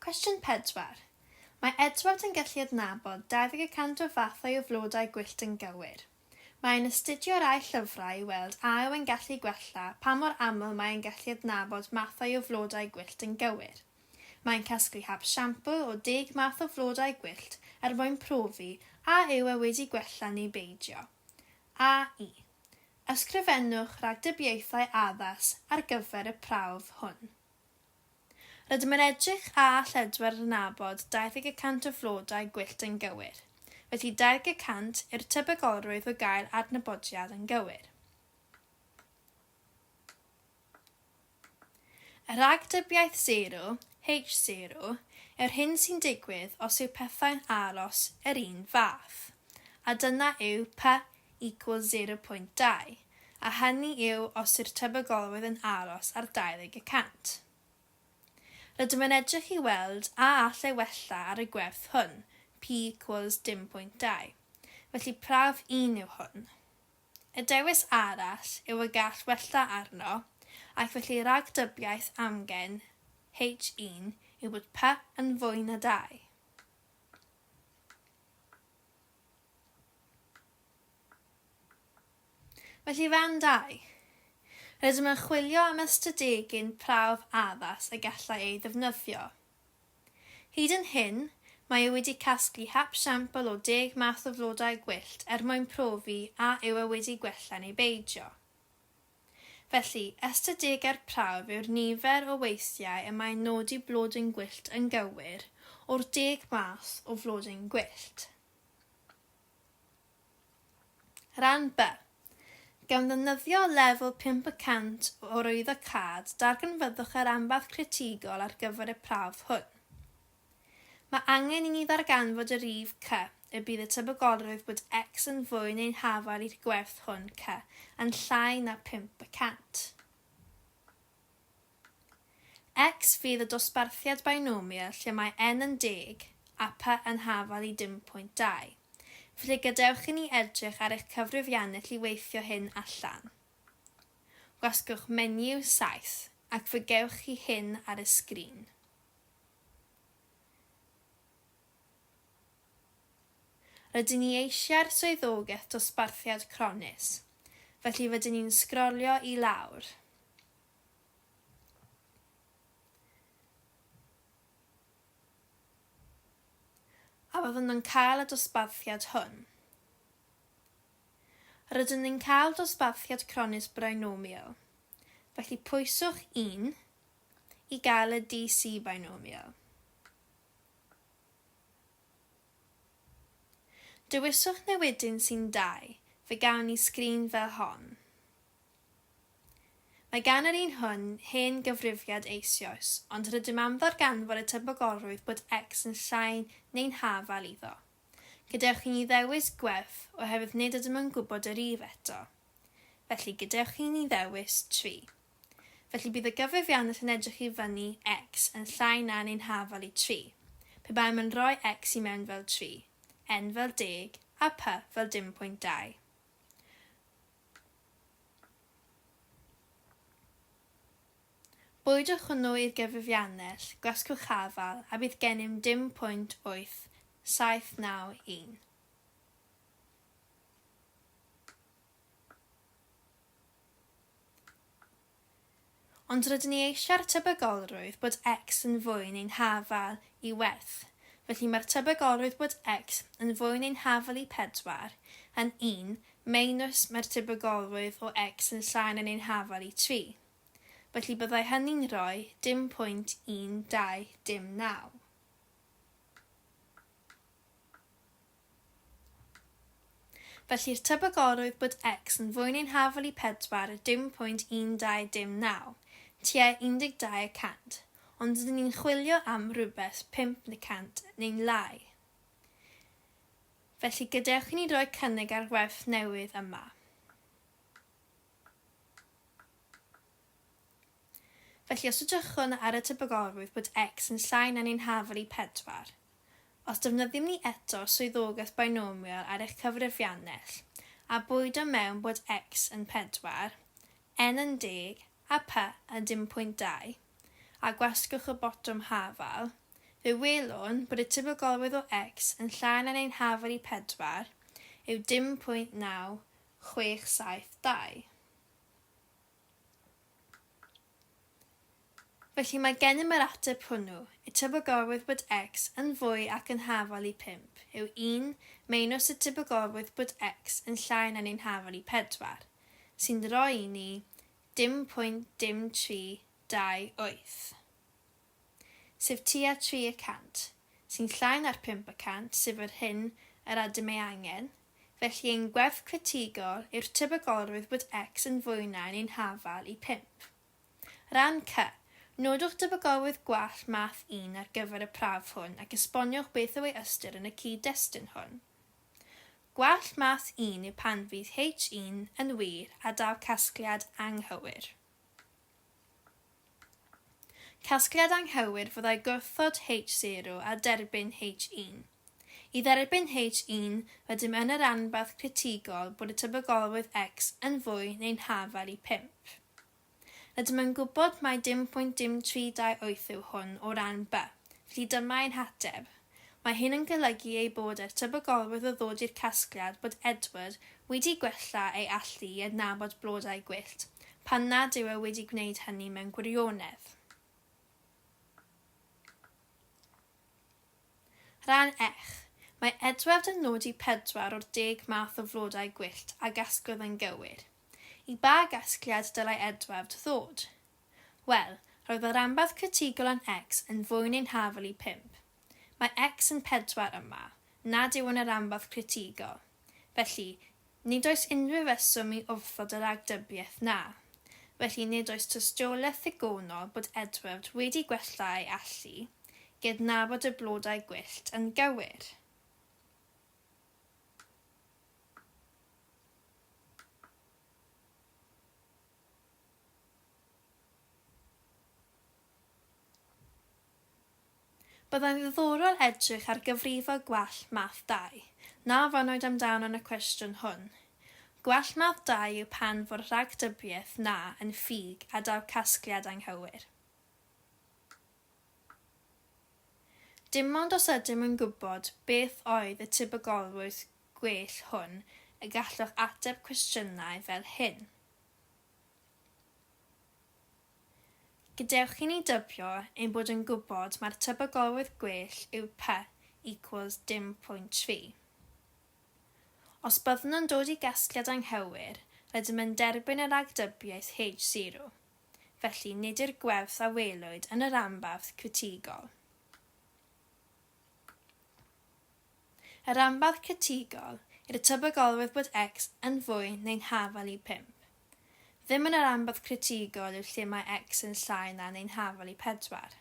Cwestiwn 4. Mae Edward yn gallu adnabod 20 y cant o fathau o flodau gwyllt yn gywir. Mae'n astudio rai llyfrau i weld a yw e'n gallu gwella pa mor aml mae e'n gallu adnabod mathau o flodau gwyllt yn gywir. Mae'n casglu hap siampl o deg math o flodau gwyllt er mwyn profi a yw e wedi gwella neu beidio. A I. Ysgrifennwch ragdybiaethau addas ar gyfer y prawf hwn. Rydym yn edrych a all Edward adnabod 20 y cant o flodau gwyllt yn gywir, felly 20 y cant yw'r tebygolrwydd o gael adnabodiad yn gywir. Y rhagdybiaeth sero, H0, yw'r hyn sy'n digwydd os yw pethau'n aros yr un fath, a dyna yw P equals 0.2, a hynny yw os yw'r tebygolrwydd yn aros ar 20 y cant. Rydym yn edrych i weld a all e wella ar y gwerth hwn, p equals dim pwynt dau. Felly prawf un yw hwn. Y dewis arall yw y gall wella arno, ac felly ragdybiaeth amgen H1 yw bod p yn fwy na 2. Felly rhan 2. Rydym yn chwilio am ystadegyn prawf addas y gallai ei ddefnyddio. Hyd yn hyn, mae e wedi casglu hap siampl o deg math o flodau gwyllt er mwyn profi a yw e wedi gwella neu beidio. Felly, ystadegau'r prawf yw'r nifer o weithiau y mae'n nodi blodyn gwyllt yn gywir o'r deg math o flodyn gwyllt. Rhan B. Gan ddefnyddio lefel 5 y cant o arwyddocâd, darganfyddwch y rhanbarth critigol ar gyfer y prawf hwn. Mae angen i ni ddarganfod y rhif c y bydd y tebygolrwydd bod x yn fwy neu'n hafal i'r gwerth hwn c yn llai na 5 y cant. X fydd y dosbarthiad binomial lle mae n yn deg a p yn hafal i dim pwynt dau. Felly gadewch i ni edrych ar eich cyfrifiannell i weithio hyn allan. Gwasgwch menu 7 ac fe gewch chi hyn ar y sgrin. Rydyn ni eisiau'r swyddogaeth dosbarthiad cronnus, felly rydyn ni'n sgrolio i lawr. A byddwn yn cael y dosbarthiad hwn. Rydyn ni'n cael dosbarthiad cronnus binomial, felly pwyswch 1 i gael y DC binomial. Dewiswch newidyn sy'n 2, fe gawn ni sgrin fel hon. Mae gan yr un hwn hen gyfrifiad eisioes, ond rydym am ddarganfod y tebygolrwydd bod X yn llai neu'n hafal iddo. Gadewch i ni ddewis gwerth oherwydd nid ydym yn gwybod y rif eto. Felly, gadewch i ni ddewis 3. Felly bydd y gyfrifiannell yn edrych i fyny X yn llai na neu'n hafal i 3, pe baem yn rhoi X i mewn fel 3, N fel deg a P fel dim pwynt dau. Bwydwch hwnnw i'r gyfrifiannell, gwasgwch hafal, a bydd gennym dim pwynt 8791. Ond rydyn ni eisiau'r tebygolrwydd bod X yn fwy neu'n hafal i werth, felly mae'r tebygolrwydd bod X yn fwy neu'n hafal i 4 yn 1 meinws mae'r tebygolrwydd o X yn llai na neu'n hafal i 3. Felly byddai hynny'n rhoi dim pwynt 1 2 dim 9. Felly'r tebygolrwydd bod X yn fwy neu'n hafal i 4 dim pwynt 12 dim 9, tua 12 y cant, ond rydyn ni'n chwilio am rywbeth 5 y cant neu'n lai. Felly gadewch i ni roi cynnig ar werth newydd yma. Felly os edrychwn ar y tebygolrwydd bod X yn llai na neu'n hafal i 4, os defnyddiwn ni eto swyddogaeth binomial ar eich cyfrifiannell, a bwydo mewn bod X yn 4, N yn deg a P yn dim pwynt dau, a gwasgwch y botwm hafal, Fe welwn bod y tebygolrwydd o x yn llai na neu'n hafal i 4 yw dim pwynt 9672. Felly mae gennym yr ateb hwnnw, y tebygolrwydd bod x yn fwy ac yn hafal i 5 yw 1 meinws y tebygolrwydd bod x yn llai na neu'n hafal i 4, sy'n rhoi i ni dim pwynt dim 328, sef tua 3 y cant, sy'n llai na'r 5 y cant, sef yr hyn yr ydym ei angen, felly ein gwerth critigol yw'r tebygolrwydd bod x yn fwy na neu'n hafal i 5. Rhan C, Nodwch debygolrwydd gwall math 1 ar gyfer y prawf hwn ac esboniwch beth yw ei ystyr yn y cyd-destun hwn. Gwall math 1 yw pan fydd H1 yn wir a daw casgliad anghywir. Casgliad anghywir fyddai gwrthod H0 a derbyn H1. I dderbyn H1, rydym yn y rhanbarth critigol bod y tebygolrwydd X yn fwy neu'n hafal i 5. Rydym yn gwybod mai dim pwynt dim 328 yw hwn o ran B, felly dyma ein hateb. Mae hyn yn golygu ei bod â'r tebygolrwydd o ddod i'r casgliad bod Edward wedi gwella ei allu i adnabod blodau gwyllt, pan nad yw e wedi gwneud hynny mewn gwirionedd. Rhan Ech. Mae Edward yn nodi pedwar o'r deg math o flodau gwyllt a gasglodd yn gywir. I ba gasgliad dylai Edward ddod? Wel, roedd y rhanbarth critigol yn X yn fwy neu'n hafal i 5. Mae X yn 4 yma, nad yw yn y rhanbarth critigol. Felly, nid oes unrhyw reswm i wrthod y ragdybiaeth na. Felly nid oes tystiolaeth ddigonol bod Edward wedi gwella ei allu i adnabod y blodau gwyllt yn gywir. Byddai'n ddiddorol edrych ar gyfrifo gwall math 2, na ofynnwyd amdano yn y cwestiwn hwn. Gwall math 2 yw pan fo'r rhagdybiaeth 'na' yn ffug a daw casgliad anghywir. Dim ond os ydym yn gwybod beth oedd y tebygolrwydd gwell hwn y gallwch ateb cwestiynau fel hyn. Gadewch i ni dybio ein bod yn gwybod mai'r tebygolrwydd gwell yw P equals dim pwynt tri. Os byddwn yn dod i gasgliad anghywir, rydym yn derbyn y ragdybiaeth H0. Felly, nid yw'r gwerth a welwyd yn y rhanbarth critigol. Y rhanbarth critigol yw'r tebygolrwydd bod X yn fwy neu'n hafal i 5. Ddim yn y rhanbarth critigol yw lle mae X yn llai na neu'n hafal i 4.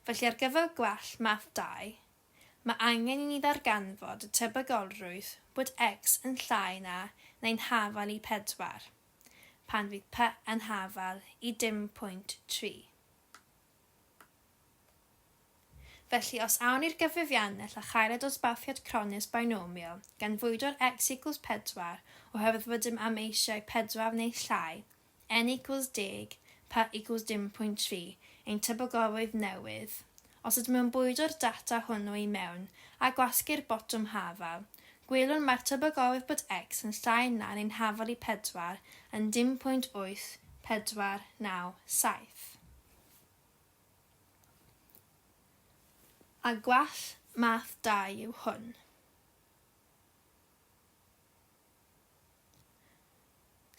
Felly ar gyfer gwall math 2, mae angen i ni ddarganfod y tebygolrwydd bod X yn llai na neu'n hafal i 4, pan fydd P yn hafal i dim pwynt 3. Felly, os awn i'r gyfrifiannell a chael y dosbarthiad cronnus binomial gan fwydo'r x equals 4 oherwydd rydym am eisiau 4 neu llai, n equals deg, p equals dim pwynt tri, ein tebygolrwydd newydd, os ydym yn bwydo'r data hwnnw i mewn a gwasgu'r botwm hafal, gwelwn mai'r tebygolrwydd bod x yn llai na neu'n hafal i 4 yn dim pwynt 8497. A gwall math 2 yw hwn.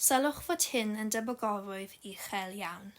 Sylwch fod hyn yn debygolrwydd uchel iawn.